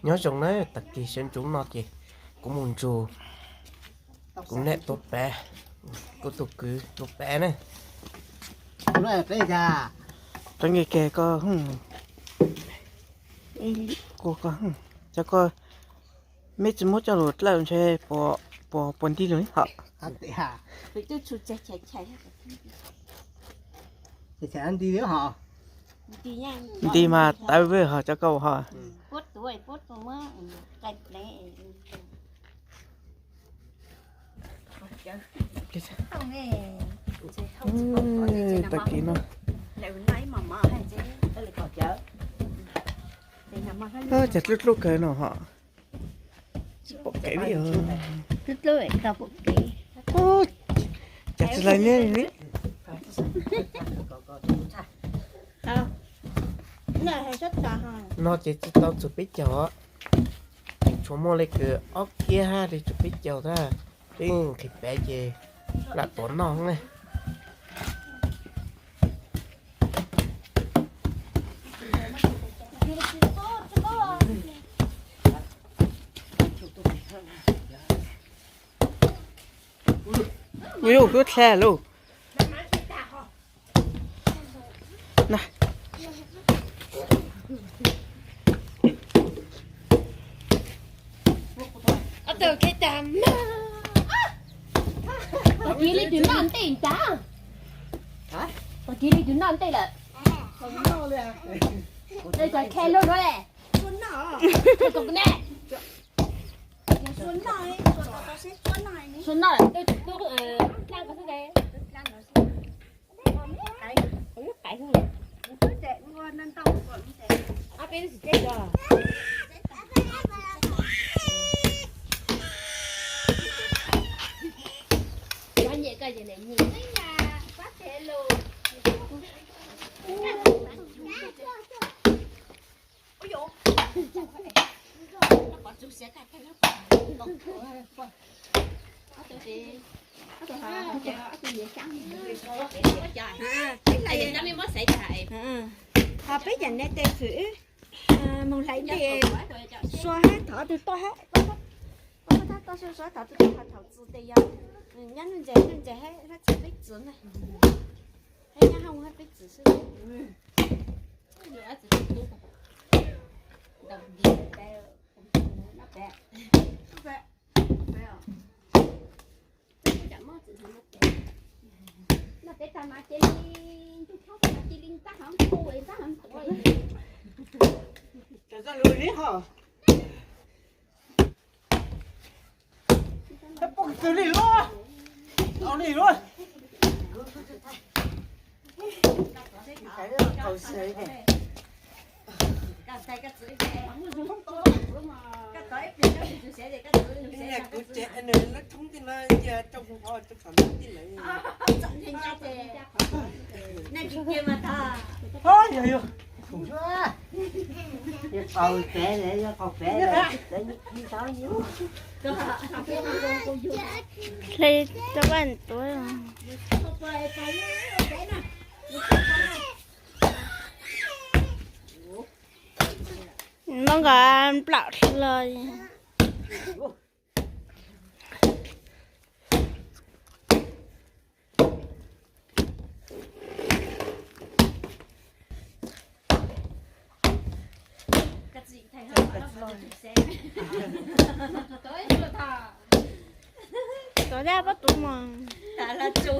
Nyob zoo na, tag kis sawv ntxov no ces kuv mus nrug kuv niam tua pem, kuv tus kwv tua pem na. Tau nkees keg ko, ko ko, cov ko meb tsis muab coj lug dlawb ntshe puas nti lug hom. Nti mas tawv vwj hos cov ko hos. Tag kis no, cas dlub dlub kawg no hos. Tsis pom kev li os. Cas tsis laij niab li. No ces tsis tau txug peb caug, tsuas muaj li kws ob kiab hab li tsuas peb caug tag. Peb nqhis pem ces lam tuav noj ne. Ui, hlub dlha lauj. Tag kis li tus noj ntej cas? Tag kis li tus noj ntej lawm. Tag kis lug no le. Suav noj, dlaab ko xwb. Ho peb cov neeg tej fwm moog hlais ntej, Suav hab thov tug tuaj hab, tuaj hab, tuaj Suav thov tug tuaj, ho thaum txwv tes yog nyob nuj ntses, nuj ntses hab txwv peb txwv na, hab nyob hoob hab peb txwv xwb. Noj peb tag mas cia li ntug thaub mas cia li ntab hov nqua ntab hov nqua. Poob txwv li lub, au li lub. Kuv tsev nws lub thoob ti no cia rau kuv qhov rau qhov ti lawm. Yog yog, qaug tsev lawm, yog qaug tsev lawm. Hle tau vaj tuav. Nub nqa nplaum hlo. Tov dab pob tw mog. Los, los,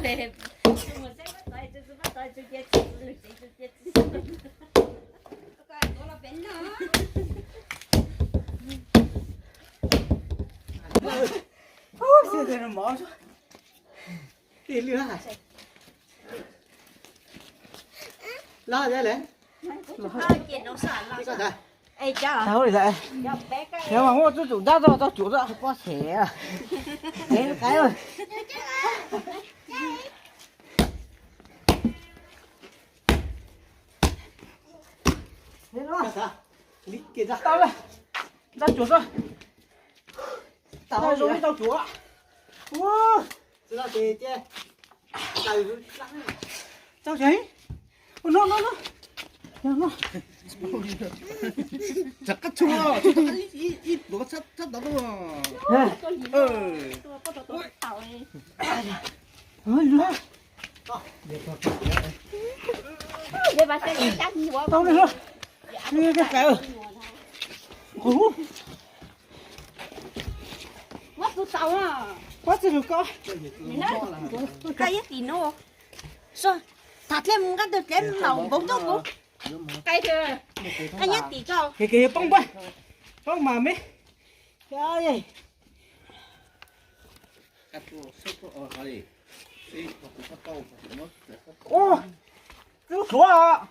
los. Tau li ntawd. Yog mas muaj tub tsum dab tau tau cuam tau pob xev. Qe qe. Tau lawm. Tau cuam tau. Tau zoo li tau cuam. Tau tsev. No no no. Tsam qab tshua, ib pluav tshab tod. Tham dlej mus nqa tus dlej maum npoo tuaj kuv. Qab nyob tim koj. Kev kev yuav poob npaj, poob mas me. Ub, lub hluav,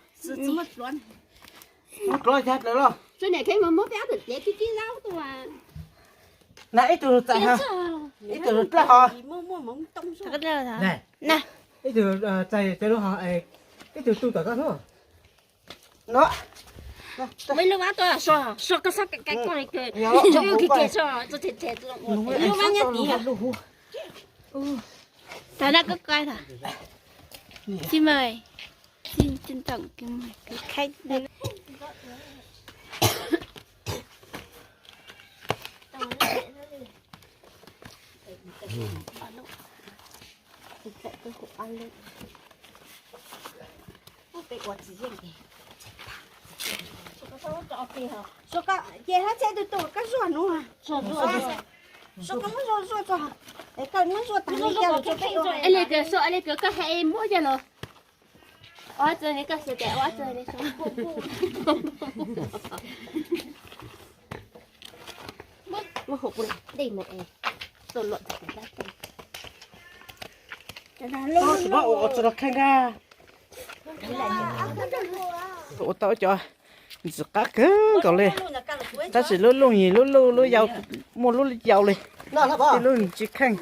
lub hluav cas lawm los. Na ib tug txais ha, ib tug dlawb ho. Na ib tug txais cov lub ho, ib tug tu tom koj hnub no. Ua ib lub vab tuaj, Suav, Suav koj sab kaim kaim koj li kawg, lub vab nyob tid. Lub vab nyob tid. Tag na koj koj tag. Xin mời, xin trân trọng kính mời quý khách đây. Ces hab txheb tus tus koj zuaj nuav. Suav koj muab zuaj zuaj tso. Es koj muab zuaj tag li cas los tso peb ua. Es li tias Suav, es li tias koj hais muab coj los. Ua txawg li koj xav tias ua txawg li Suav. Muab hauv kuv dej mas es tau luam txog kuv dab tsi. Ua txog los kheej kag. Ua tau cov ntxim qab kawg nkaus li, tab sis lub luj yim lub luj lub yau, muaj lub yau li, ib lub tsis kheej.